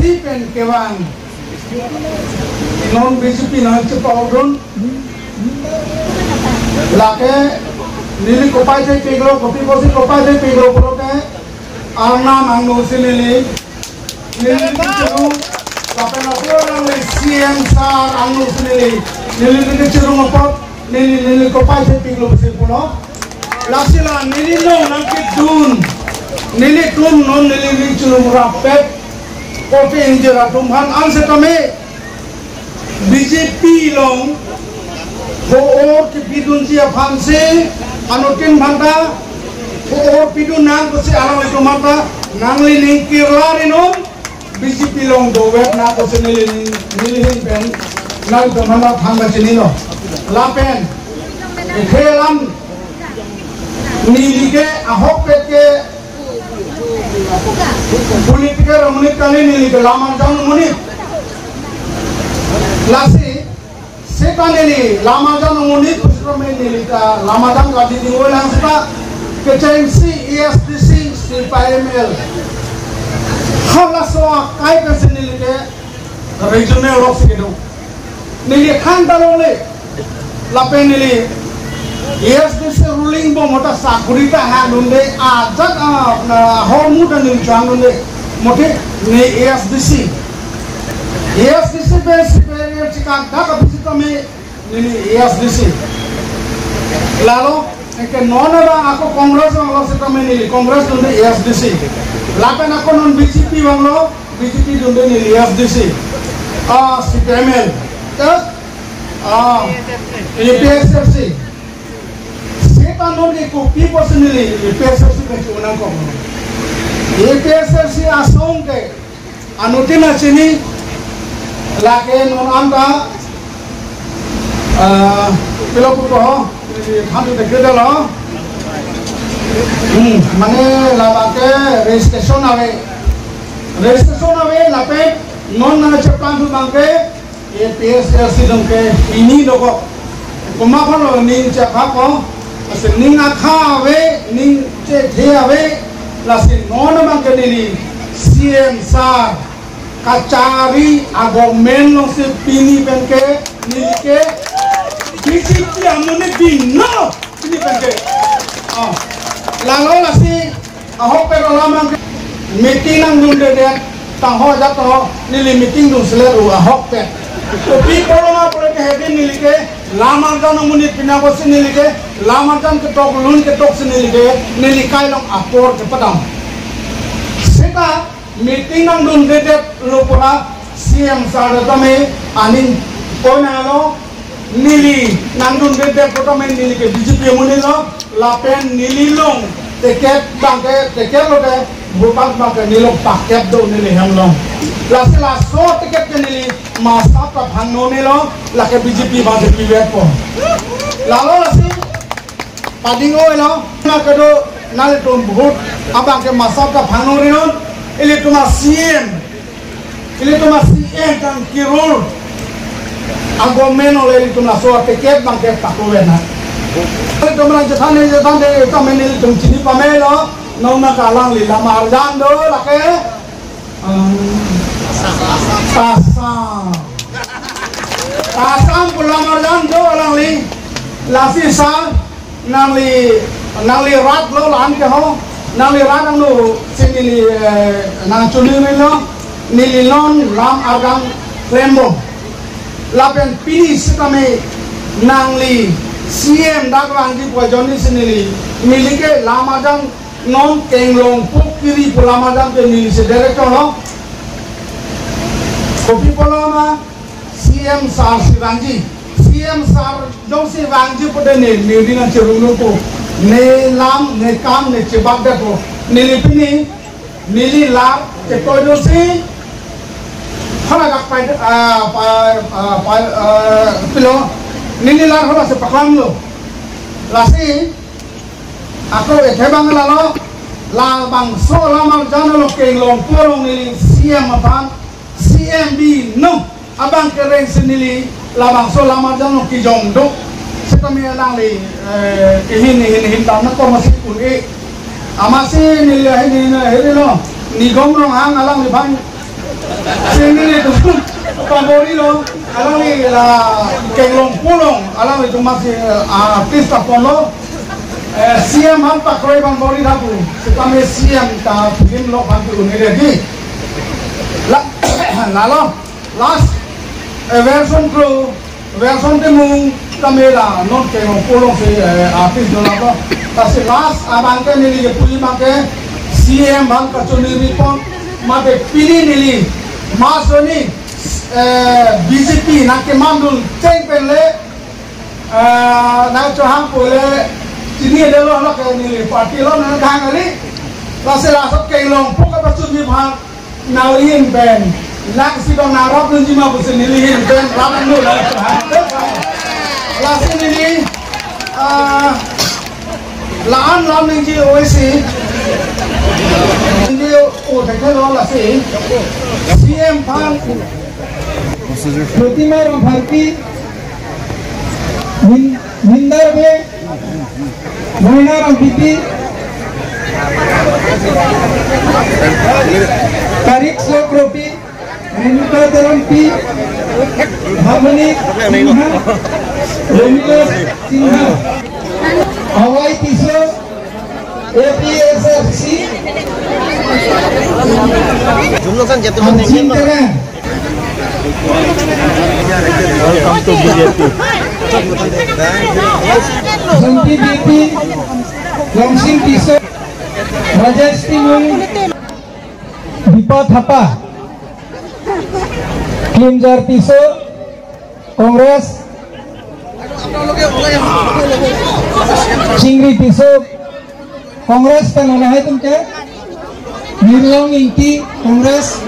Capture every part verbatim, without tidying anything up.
Pen kevang non B J P nangchepa-okdun. Lake neli kopai thepiklo, kopi kosi kopai thepiklo pulote, Arnam angno si neli, neli nangchirung, lapen apor nangli C M sir angno si neli, neli nangchirung apot, neli, neli kopai thepiklo pusi pulo. Lasi la neli nong nangkedun, nelitum non neli nangchirung rapet, kopi ingjir atum aphan, ansetame B J P along ho-or kepidunji aphansi anuttin aphanta ho-or pidun nang pusi alanglitum aphanta nangli ning kirla ri non, B J P along dovet nang pusi neli, neli ahin pen nangtum aphanta than pachinilo. Lapen, ikhe alam neli ke ahokpet ke political amonit kali, neli ke lam arjan amonit. Lasi, seta neli lam arjan amonit pusitame neli ta lam arjan kali dingoi lang seta kechengsi A S D C, C P I M L. Halaso akai pensi neli ke regional lok si kedo. Neli khang ta longle. Lapen neli A S D C ruling bom ahut ta sakuri ta hangdunde, ajat, ah, na, ahormu ta neli chehangdunde. Mothe ne A S D C. A S D C pen C P I M L chikang dak aphi sitame neli A S D C. Lalo, anke non abang ako Congress vanglo sitame neli Congress dunde A S D C. Lapen ako non B J P vanglo, B J P dunde neli A S D C. Ah, C P I M L. Ya? Ah, A P H L C. Seta non ke kopi pusi neli A P H L C pen chonangkok. A P H L C asong ke anuttin nangchini, lake non anta, ah, pilo pupo, thandu dekre dalo. Hmm, mane labang ke registration ave. Registration ave lapen non nangcheplang thu abang ke A P H L C along ke pini dokok. Komat aphanlo ning chepha ko, lasi ning akha ave, ning chethe ave, lasi non abang ke neli C M sir kachari a-government alongsi pini pen ke neli ke B J P amonit binong pini pen ke. Ah, lalo lasi ahokpet alam abang ke meeting nangdundedet, tangho ajat to neli meeting dun selet ru ahokpet. Kopi pulo ma pulote hedi neli ke lam arjan amonit pina pusi neli ke lam arjan ketok lun ketok si neli ke neli kai along apor kepadam. Seta meeting nangdundedet lo pura C M sir tame aning oi nanglo, neli nangdundedet pu tame neli ke B J P amonit lo, lapen neli along ticket abang ke, ticket lote, vote abang ke neli along packet do neli hem along. Lasi laso ticket ke neli masap ta phangno nelo, lake B J P abang ke pivetpo. Lalo lasi pading oilo, na kedo nanglitum vote abang ke masap ta phangno ri non, ilitum a-C M, ilitum a-C M tang kirul a-government ole ilitum laso ticket abang ke pakovet nang. Ilitum nangchethan ne chethan de, tame nelitum chini pamelo, non ma ke alangli lam arjan do lake, um, Assam. Assam pu lam arjan do alangli, lasi sir, nangli, nangli rat lo la-an ke ho, nangli rat angno si neli, eh, nangchoningri lo, neli non lam arjan klembom. Lapen pini sitame nangli C M dak vangji pu ajoine si neli, neli ke lam arjan non Kenglongpo Kiri pu lam arjan ke neli si director lo. Kopi pulo ma, C M sir si vangji. C M sir jongsi vangji pute ne, ne ding nangchirung nangpo. Ne lam, ne kam, ne chebak det po. Neli pini, neli lar, ketoidunsi, hala dak pai, ah, pai, ah, pai, ah, pilo. Neli lar halasi paklamlo. Lasi, ako ekhe abang lalo, labangso lam arjan along Kenglongpo along neli C M aphan, C M binong abang kereng si neli labangso lam arjan along kejong do. Sitame alangli, eh, kehin, hin, hin dam nangkok masi un-e. Amatsi neli ahin, hin, hin lo. Nigom Ronghang alangliphan Singni tu pambori lo, alangli la Kenglongpo along, alanglitum masi, eh, artist apon lo, eh, C M aphan pakroi pambori tha pu, setame C M ta film lo aphan tu un'e ready. La, lalo, last, eh, version kro, version temu kamera non Kenglongpo alongsi, eh, artist dola to. Lasi last abang ke neli kepuji abang ke C M aphan kachoningri pon mate pini neli mas oni, eh, B J P nangkemandun cheng pen le, eh, nangchohang pu le chinine lo, lo ke neli party lo nangkehang kali. Lasi laso Kenglongpo kapachunji aphan nangli ahin pen lang si dong nangrapdunji ma pusi neli ahin pen rap nanglo la. Lasi neli, ah, la-an la-an ningje oi si. Ningje o thekthelo lasi. C M aphan Protima Rongpharpi, Min-, Mindar Bey, Moina Rongpipi, Tarik Sokropi, Renuka Teronpi, Harmony Singha, Renuka Singha, Awai Tisso, A P S F C, Jumlah kan jatuh Arjun Terang. Welcome to B J P. Santi B P, Longsing Tisso, Rajesh Timung, Dipa Thapa, Klimjar Tisso, Congress, Chingri Tisso, Congress pen, lahai atum ke, Mirlong Ingti, Congress,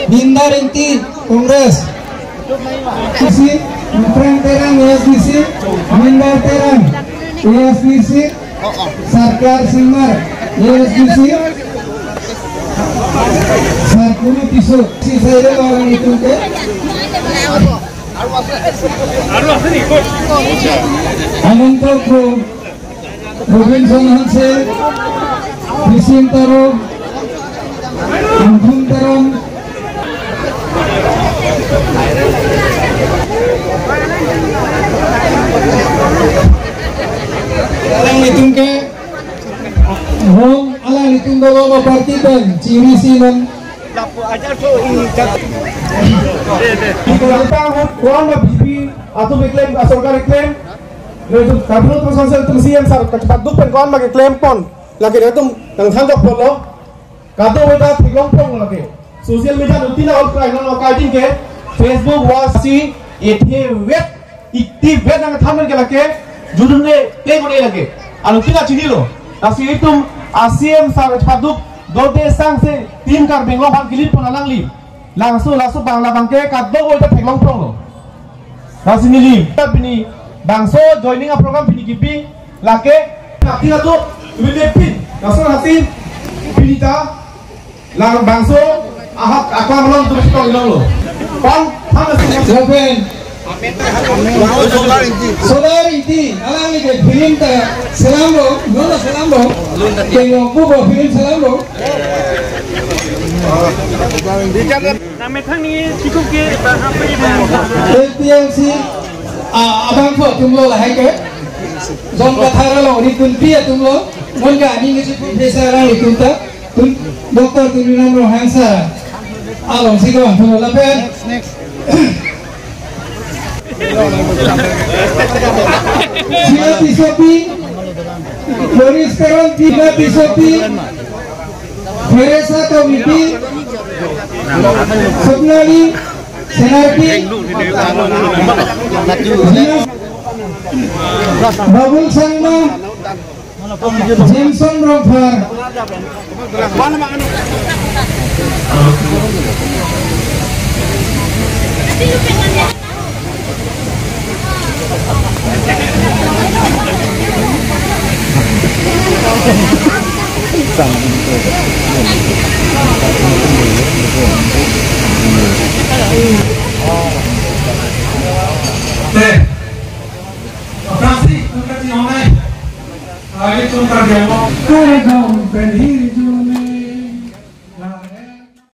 Bindar Ingti, Congress, A S D C, Frank Terang, A S D C, Mindar Terang, A S D C, Sarkar Singmar, A S D C, Sarkuri Tisso, si saya orang itu ke. Ananto Kro, Robinson Hanse, Christian Taro, Anthony Teron, alanglitum ke, Rong alanglitum dolo ma party pen chiri si non. Lapu aja so ini cak. Kita hutang hut kuan ma B J P atum keklem, a sorkar keklem. Latum kabelo tum sangsel tum C M sar kachepaduk pen kuan ma keklem pon. Lake latum nangthan jok pon lo. Kadokave ta theklong pon lake. Social media nutina all cry non lo kai din ke. Facebook, WhatsApp si ethe vet, ikti vet nangthan ke lake. Judun le play kone lake. Anutina chinilo. Lasi itum a C M sar chepaduk dode sangse Team Karbi Anglong aphan kilit pon alangli. Laso laso bang labang ke kadokave ta theklong pon lo. Lasi neli ta pini bangso joining a program pini kipi lake. Hati hatu, pini pin. Laso hati pini ta lang bangso ahat akam long tu sitong long lo. Pon, pon lasi. Lapen Sodar Ingti, alangli ke film ta selam lo, nono selam lo. Kengo bubo film selam lo. Nangmethang ni chikup ke ba hampir ba. A P L C, ah, abang pho atum lo lahai ke. Jon Kathar along ri kun pi atum lo. Mon ka ani ngi chikup desa alangli kun ta. Tun, Doctor Tuliram Ronghang sir along si kawang pho lapen. Sila Tissopi, Boris Teron, Tina Tissopi, Teresa Komiti, Sopnali Senarpi, Babul Sangma, Jameson Rongphar. Te. Operasi, operasi online. Hari itu kerja. Kare gaon pen hi